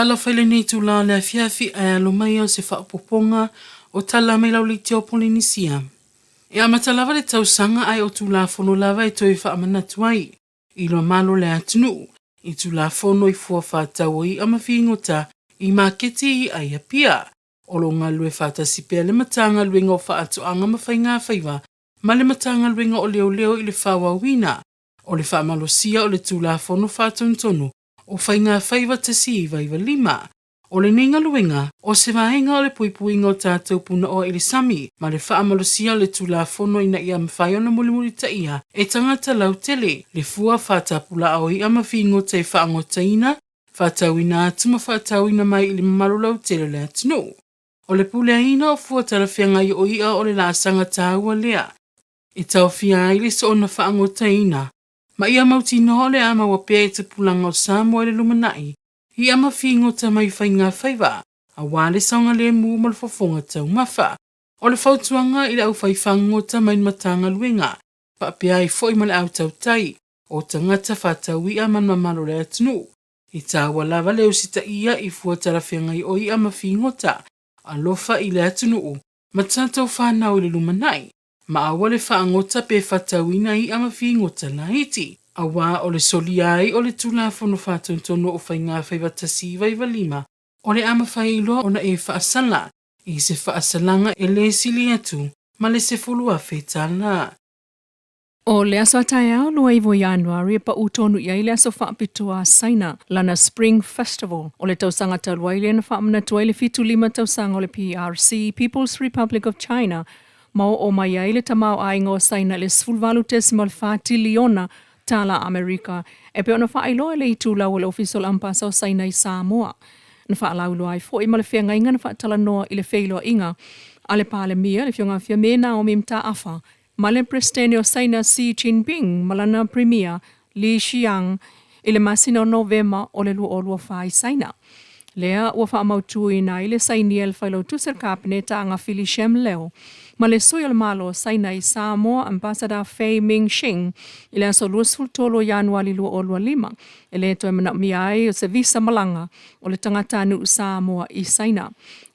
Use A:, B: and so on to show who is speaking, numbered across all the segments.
A: Talofa i lenei itula o le afiafi ae alo mai o se faaopoopoga o tala mai lau leitio o Polenisia. E amata lava le tausaga ae o Tulafono lava e toe faamanatu ai i le mamalu o le atunuu i Tulafono i fua faatatau o i'a ma figota i maketi i'a i Apia. O lo o galulue faatasi pea le Matagaluega o Faatoaga ma Faigafaiva ma le Matagaluega o Leoleo i le faaauauina o le faamalosia o le Tulafono Faatonutonu o Faigafaiva 1995. O lenei galuega, o se vaega o le puipuiga o tatou punaoa i le sami ma le faamalosia o le Tulafono ina ia mafai ona mulimulitaia e tagata lautele le fua faatapulaa o i'a ma figota e faagotaina, faatauina atu ma faatauina mai i le mamalu lautele o le atunuu. O le puleaina o fua talafeagai o i'a o le laasaga taua lea e taofia ai le soona faagotaina ma ia mautinoa o le a maua pea e tupulaga o Samoa i le lumanai i'a ma figota mai faigafaiva aua le saogalemu ma le fofoga taumafa. O le fautuaga i le aufaifagota mai le Matagaluega faapea ai foi ma le au tautai o tagata faataui'a ma le mamalu o le atunuu, e taua lava le usitaia i fua talafeagai o i'a ma figota, alofa i le atunuu ma tatou fanau i le lumanai, ma aua le faagota pe faatauina i'a ma figota laiti, aua o le solia ai o le Tulafono Faatonutonu o Faigafaiva 1995, o le a mafai loa ona e faasala i se faasalaga e le sili atu ma le $10,000.
B: O le aso a taeao 29 Ianuari e paʻu tonu i ai le aso faapitoa a Saina, lana Spring Festival. O le tausaga talu ai lea na faamanatu ai le 75 tausaga o le PRC, People's Republic of China, ma oo mai ai le tamaoaiga o Saina i le 18.4 tiliona tala Amerika, e pei ona faailoa e le itulau o le Ofisa o le Ampasa o Saina i Samoa. Na faalauiloa ai foi ma le feagaiga na faatalanoa i le feiloaiga a le Palemia, le Afioga ia Fiame Naomi Mataafa, ma le Peresetene o Saina Xi Jinping ma lana Premier Li Xiang i le masina o Novema o le 2024 i Saina. Lea ua faamautuina ai le sainia e le Failautusi o le Kapeneta a Gafili Shem Leo ma le Sui o le Malo o Saina i Samoa Ambassador Fei Mingxing i le aso 23 o Ianuari 2025 e le toe manaomia ai o se visa malaga o le tagatanuu Samoa i Saina.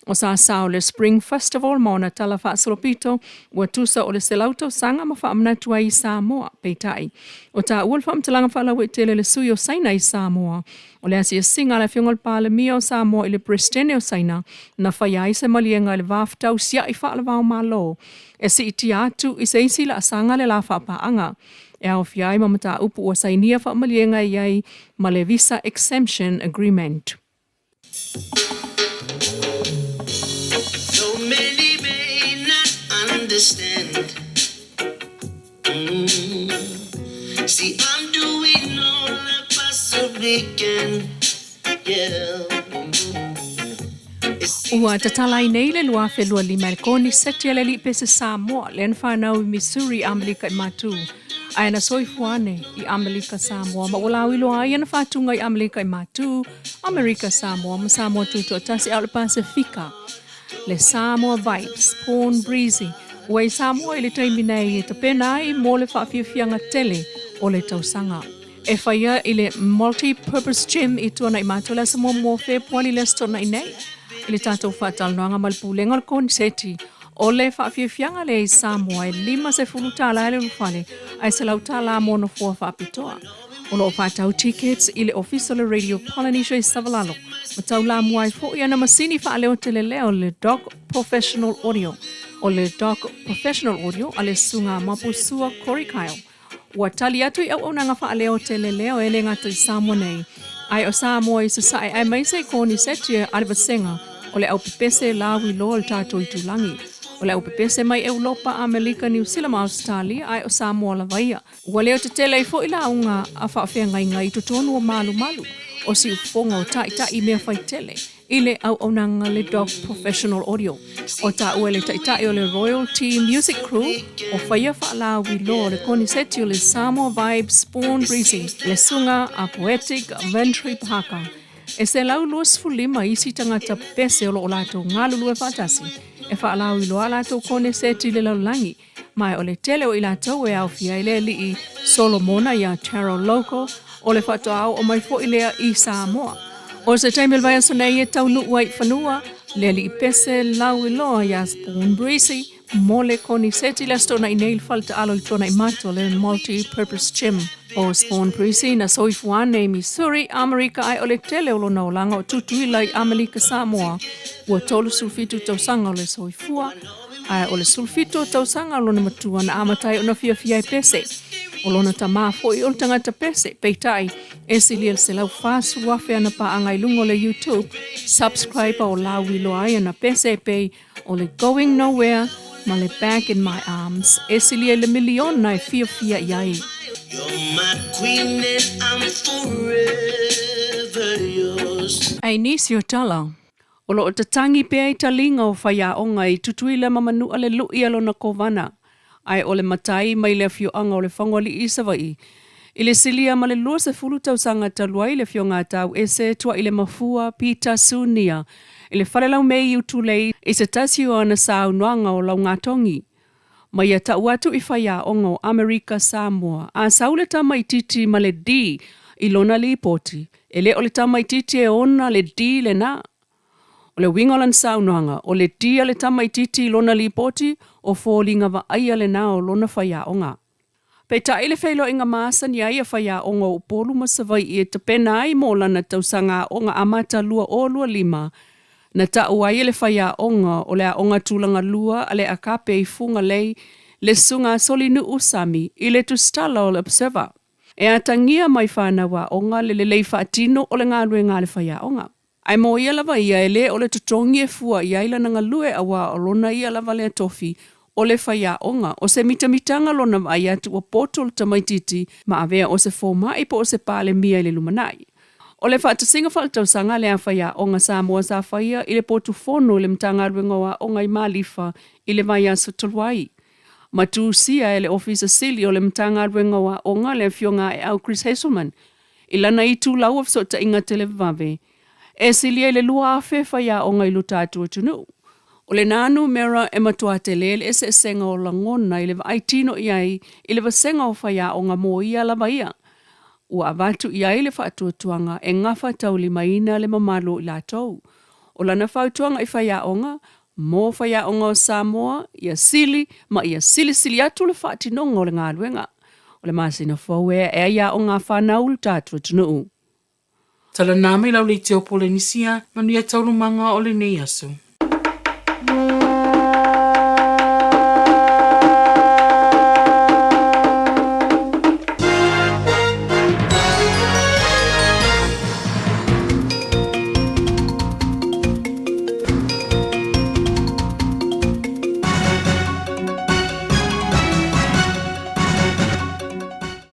B: O sa sao le Spring Festival ma ona tala faasolopito ua tusa o le 100 tausaga ma faamanatu ai i Samoa. Peitai, o taua le faamatalaga faalauaitele a le Sui o Saina i Samoa, o le asiasiga a le Afioga i le Palemia o Samoa i le Peresetene o Saina na faia ai se maliega i le va fetausia'i faale-va-o-Malo e siitia atu i se isi laasaga le la faapaaga e aofia ai ma mataupu ua sainia faamaliega i ai ma le Visa Exemption Agreement.
C: Though many may not understand. See, I'm doing all I possibly can. Yeah. It seems
B: Ua tatala ai nei le 2025 i le koniseti a le Alii Pese Samoa lea na fanau i Missouri, Amelika i Matu, ae na soifua ane i Amelika Samoa ma ua lauiloa ai ana faatuga i Amelika i Matu, Amerika Samoa ma Samoa Tutoatasi a o le Pasefika. Le Samoa Vibes, Pawn Breezy, ua i Samoa i le taimi nei e tapena ai mo le faafiafiaga tele o le tausaga. E faia i le Multi Purpose Gym i Tuanaimato le aso muamua o Fepuari le Aso Toonai nei. I le tatou faatalanoaga ma le Pulega o le Koniseti, o le faafiafiaga lea i Samoa e $50 le ulufale ae $100 mo nofoa faapitoa. O lo o faatau tickets i le Ofisa o le Radio Polynesia i Savalalo ma taulamua ai foi ana masini faaleo teleleo le Doc Professional Audio. O le Doc Professional Audio a le Susuga Mapusua Corey Kyle. Ua tali atu i auaunaga faaleo teleleo e le gata i Samoa nei, ae o Samoa i Sasae aemaise i Koniseti a le Vasega o le Aupepese Lauiloa o le tatou itulagi. O le aupepese mai Eulopa, Amelika, Niu Sila ma Ausetalia, ae o Samoa lava ia. Ua leo tetele ai foi lauga a faafeagaiga i totonu o Malumalu, o Siufofoga o Taitai mea faitele i le auaunaga le Dog Professional Audio. O taua e le taitai o le Royal Tea Music Crew o faia faalauiloa o le koniseti o le Samoa Vibes Spawn Breezy, le susuga a Poetic Ventry Parker. E 125 isi tagata pese o lo o latou galulue faatasi e faalauiloa a latou koneseti i le lalolagi. Ma o le tele o i latou e aofia ai le alii Solomona iā Taro Loko, o le faatoa oo mai foi lea i Samoa. O se taimi o le vaiaso nei e taunuu ai i fanua le alii pese lauiloa ia Spawn Breezy mo le koniseti i le Aso Toonai nei i le fale taalo i Tuanaimato le Multi Purpose Gym. O Spawn Breezy na soifua ane i Missouri, Amerika ae o le tele o lona olaga o Tutuila i Amelika Samoa. Ua 37 tausaga o le soifua ae o le 17 tausaga o lona matua na amata ai ona fiafia e pese. O lona tamā foi o le tagata pese, peitai, e silia i le 140,000 ana paaga i luga o le YouTube, subscriber o lauiloa ai ana pese e pei o le Going Nowhere ma le Back in My Arms, e silia i le miliona e fiafia i ai.
C: You're my queen and I'm forever yours.
B: Ai nisi o tala, o lo o tatagi pea i taliga o faiaoga i Tutuila ma Manua le lu'i a lona kovana, ae o le matai mai le afioaga o Lefagoalii i Savaii, i le silia ma le 20 tausaga talu ai le afioga a Tauese Tuailemafua Peter Sunia i le falelaumei i Utulei i se tasi o ana saunoaga o laugatogi. Ma ia tau atu i faiaoga o Amerika Samoa, a sau le tamaitiiti ma le D i lona lipoti, e le o le tamaitiiti e ona le D lena. O le uiga o lana saunoaga, o le D a le tamaitiiti i lona lipoti, o foliga vaaia lena o lona faiaoga. Peitai le feiloaiga masani ai a faiaoga o Upolu ma Savaii e tapena ai mo lana tausaga aoga amata 2025, na tau ai e le faiaoga o le Aoga Tulaga Lua a le Akape i Fugalei le Susuga a Solinu'u Sami i le tusitala o le Observer. E atagia mai fanau aoga le lelei faatino o le galuega a le faiaoga. Ae mo ia lava ia, e le o le totogi e fua i ai lana galue auā o lona ia lava lea tofi, o le faiaoga, o se mitamitaga lona vaai atu ua poto le tamaitiiti ma avea o se fomai po o se palemia i le lumanai. O le faatasiga faaletausaga lea a faiaoga Samoa sa faia i le potu fono i le Matagaluega o Aoga i Malifa i le vaiaso talu ai. Ma tusia e le Ofisa Sili o le Matagaluega o Aoga le Afioga Aeau Chris Hazelman I lana itulau o fesootaiga televavave, e silia i le 2,000 faiaoga i lo tatou atunuu. O lena numera e matua tele le eseesega o lagona i le vaai tino i ai i le vasega o faiaoga mo ia lava ia. Ua avatu i ai le faatuatuaga e gafataulimaina le mamalu o i latou. O lana fautuaga i faiaoga, mo faiaoga o Samoa, ia sili ma ia silisili atu le faatinoga o le galuega. O le masina fou e ae ai aoga a fanau i lo tatou atunuu.
A: Tala na mai lau leitio Polenisia, manuia taualumaga o lenei aso.